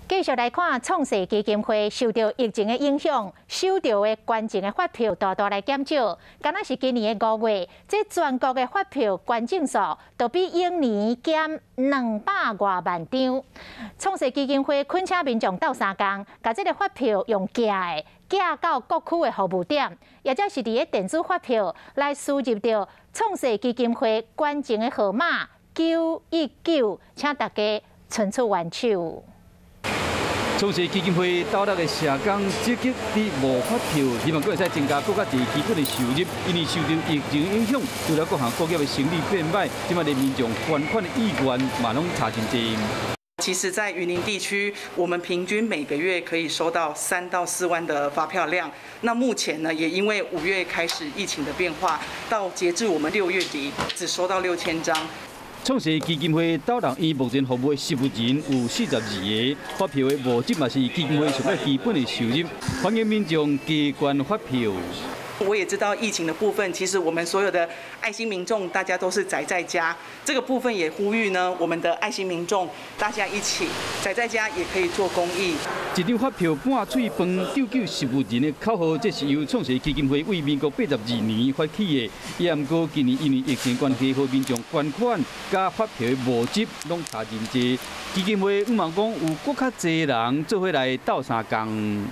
繼續來看創世基金會受到疫情的影響，收著的捐贈的發票大大來減少。敢若是今年的5月，這全國的發票捐贈數就比往年減200外萬張。創世基金會懇請民眾鬥相共，共這个發票用寄的，寄到各區的服務點，抑者是佇咧電子發票來輸入著創世基金會捐贈的號碼919，請大家伸出援手。創世基金會斗六的社工積極佇募發票，希望閣會使增加閣較濟基本的收入。因為受著疫情影響，除了各行各業的生意變䆀，這擺連民眾捐款的意願嘛攏差真濟。其實，在雲林地區，我們平均每個月可以收到3到4萬的發票量。那目前呢，也因為5月開始疫情的變化，到截至我們6月底，只收到6000張。創世基金會斗六院目前服務的食物人有42个，發票的募集嘛是基金會上較基本的收入，歡迎民眾加捐發票。我也知道疫情的部分，其實我們所有的愛心民眾，大家都是宅在家。這個部分也呼籲呢，我們的愛心民眾，大家一起宅在家也可以做公益。一張發票半喙飯救救食物人的口號，這是由創世基金會為民國82年發起的。也毋過今年因為疫情關係，予民眾捐款佮發票的募集攏差真濟。基金會向望講有閣較濟人做伙來鬥相共。